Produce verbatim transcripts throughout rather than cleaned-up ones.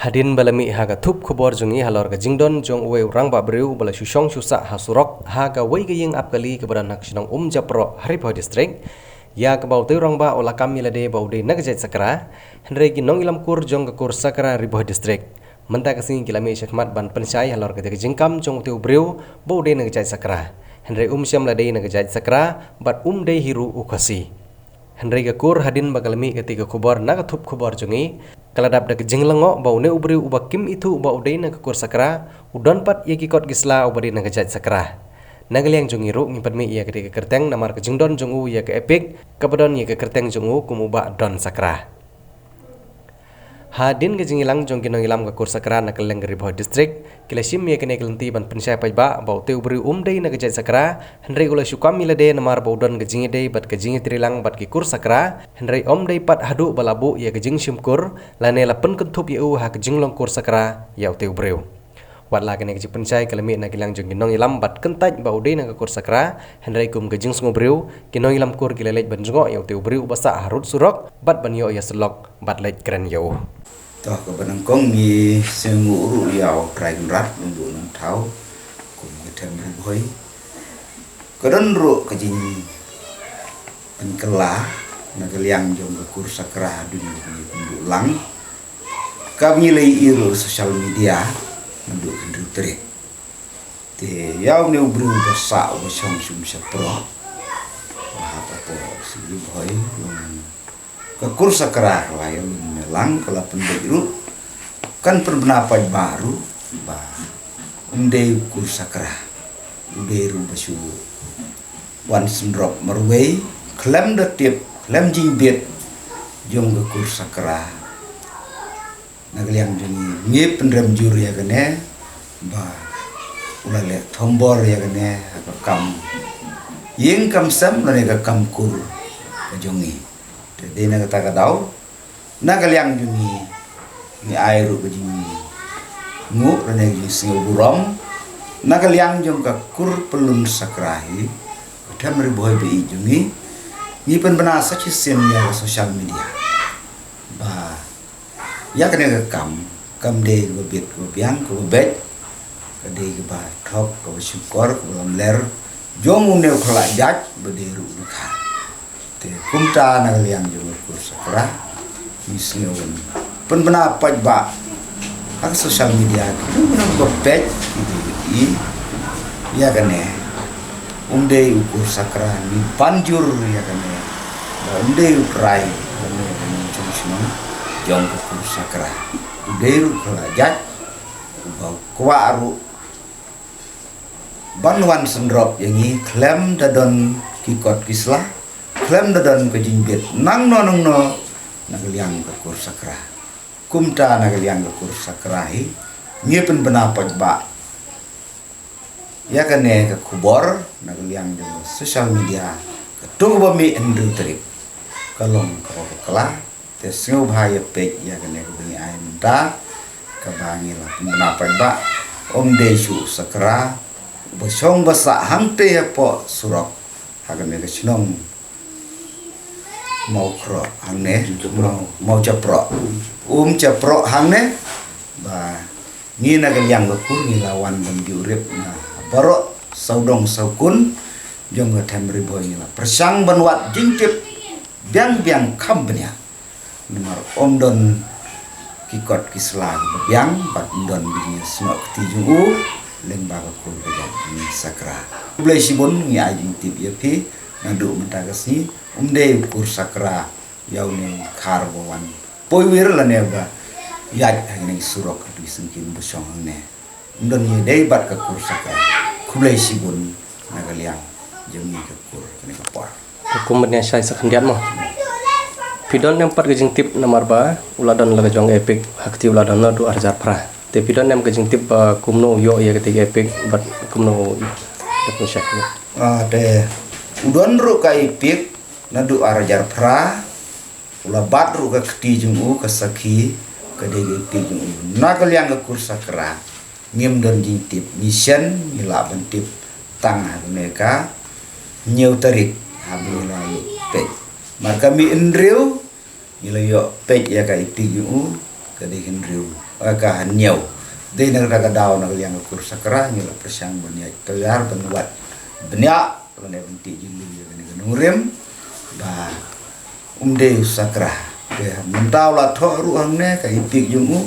Hadien ba la mih ha ka thup khubor jong ngi halor ka jingdon jong uwei u rangbah briew uba la shu shong shu sah ha surok ha kawei ka ïing ap kali kaba don ha ka shnong Umjaproh ha Ri Bhoi District, ïa kaba utei u rangbah u la kam ïa lade ba u dei na ka jait Sakra, hynrei ki nongïalam kur jong ka kur Sakra Ri Bhoi District mynta ka sngi ki la mih shakhmat ban pynshai halor katei ka jingkam jong utei u briew ba u dei na ka jait Sakra, hynrei um shym la dei na ka jait Sakra bad um dei hi ruh u Khasi. Hynrei ka kur, hadien ba ka la mih katei ka khubor na ka thup khubor jong ngi, ka la dap da ka jinglyngngoh ba une u briew uba kim ithuh ba u dei na ka kur Sakra u don pat ïa ki kot ki sla uba dei na ka jait Sakra. Na ka liang jong ngi ruh ngi pynmih ïa katei ka kyrteng namar ka jingdon jong u ïa ka EPIC kaba don ïa ka kyrteng jong u kum u Bah Don Sakra. Hadien ka jingïalang jong ki nongïalam ka kur Sakra na kylleng ka Ri Bhoi District, ki la shim ïa kane ka lynti ban pynshai paidbah ba utei u briew um dei na ka jait Sakra, hynrei u la shu kam ïa lade namar ba u don ka jingïadei bad ka jingïatreilang bad ki kur Sakra, hynrei ym dei pat haduh ba la buh ïa ka jingshim kur lane la pynkynthup ïa u ha ka jinglong kur Sakra ïa utei u briew. Wat la kane ka jingpynshai ka la mih na ka liang jong ki nongïalam bad kyntait ba u dei na ka kur Sakra, hynrei kum ka jingsngew briew, ki nongïalam kur ki la leit ban jngoh ïa utei u briew uba sah harud surok bad ban ïoh ïasyllok bad leit kren ïa u. To, kaba nyngkong ngi sngewnguh ruh ïa U Trai Kynrad Nongbuh Nongthaw kum ka them Ri Bhoi. Ka don ruh ka jingpynkylla na ka liang jong ka kur Sakra hadien ba ngi pynduh lang, kaba ngi la ïohi ruh social media naduh hynriew tarik. Te ïa une u briew uba sah uba shong sha Umjaproh, ba ha ka por sha Ri Bhoi long ka kur Sakra, ka la ïa long me lang, ka la pynbeit ruh, kan pynbna paidbah ruh ba um dei u kur Sakra, u dei ruh ba shu wan sngewdrop marwei khlem da tip, khlem jingbit jong ka kur Sakra. Na ka liang jong ngi, ngi pynrem jur ïa kane ba u la leh thombor ïa kane ha ka kam ïing kam sem lane ka kam kur ka jong ngi. Te dei na kata ka daw, na ka liang jong ngi, ngi ai ruh ka jingnguh lane ka jingsngewburom na ka liang jong ka kur pyllun Sakra hi, ka them Ri Bhoi ba ïeit jong ngi. Ngi pynbna sa shisien ïa ka social media ba ïa kane ka kam kam dei kaba bit kaba biang kaba beit, ka dei kaba thok kaba shukor kaba lamler jong une u khlajait ba dei ruh u dkhar. Te kumta na ka liang jong ka kur Sakra ngi sngew ban pynbna paidbah ha ka social media, ki dei ban peit, ki dei ban i ïa kane. Um dei u kur Sakra, ngi pan jur ïa kane ba um dei u trai, kane ka nongshong shnong jong ka kur Sakra. U dei ruh u khlajait uba u kwah ruh ban wan sngewdrop ïa ngi khlem da don ki kot ki sla, khlem da don ka jingbit nangno nangno na ka liang ka kur Sakra. Kumta na ka liang ka kur Sakra hi ngi pynbna paidbah ïa kane ka khubor na ka liang jong ka social media. Katto kaba mih hynriew tarik ka long kaba bakla. Te sngewbha ïa peit ïa kane kaba ngi ai mynta, kaba ngi la pynbna paidbah, um dei shuh u Sakra uba shong ba sah hangtei hapoh surok ha kane ka shnong Mawkhroh hangne, Umjaproh. Maw, Mawjaproh. Umjaproh hangne, ba ngi na ka liang ka kur ngi la wan ban biurip na baroh sawdong sawkun jong ka them Ri Bhoi, ngi la pyrshang ban wad jingtip biang biang kham bniah. Namar um don ki kot ki sla kiba biang bad um don ba ngi snoh kti jong u lyngba ka kur ka jait jong ngi Sakra. Khublei shibun, ngi ai jingtip ïa phi, naduh mynta ka sngi um dei u kur Sakra ïa une u dkhar ba wan poiwir lane ba ïaid ha kine ki surok ha Twisyngkien ba shong hangne. Ym don ïa dei bad ka kur Sakra. Khublei shibun na ka liang jong ngi ka kur kane ka por. Te kum mynne shai sa khyndiat mo. Phi don ne em pat ka jingtip namar ba u la don la ka jong EPIC ha kti u la don naduh ar hajar phra. Te phi don ne em ka jingtip ba kumno u ïoh ïa kata ka EPIC bad kumno u ïoh. Ah, te u don ruh ka EPIC naduh ar hajar phra. U la bat ruh ka kti jong u, ka sakhi ka dei ka EPIC jong u. Na ka liang ka kur Sakra ngim don jingtip, ngi shen ngi lah ban tip tang ha kane ka hynñiew tarik haba ngi la ïoh peit. Mar ka mih hynriew ngi la ïoh peit ïa ka EPIC jong u, ka dei hynriew ka hynñiew. Dei na kata ka daw na ka liang ka kur sakra ngi la pyrshang ban ïa tayar ban wad bniah lane ban tih jingmut ïa kane ka nongrim ba um dei u sakra. Te mynta u la thoh ruh hangne ka ipik jong u,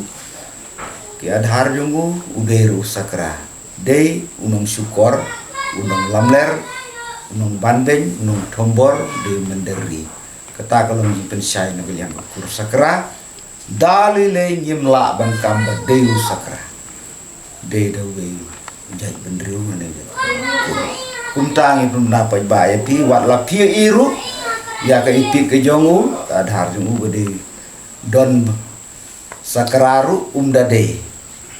ki adhar jong u, u dei ruh u sakra. Dei u nong Shukor, u nong Lamler, u nong Banbeiñ, u nong Thombor, dei u Mynderri. Kata ka long jingpynshai na ka liang ka kur sakra. Da lei lei ngim lah ban kam ba dei u sakra. Dei da uwei u jait bynriew ne jait kur. Kumta ngi pynbna paidbah ïa phi, wat la phi ïohi ruh ïa ka ipik ka jong u, ka adhar jong u ba dei don sakra ruh um da dei.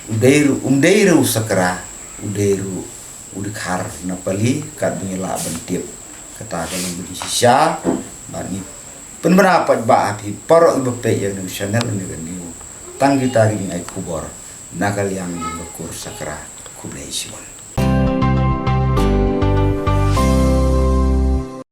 U dei ruh, um dei ruh sakra, u dei ruh u dkhar na pali, kat ba ngi lah ban tip. Kata ka long ba ngi shisha, ba ngi pynbna paidbah ha phi baroh kiba peit ïa kane ka channel, kane ka news. Tang kita ki jingai khubor na ka liang jong ka kur sakra. Khublei shibun.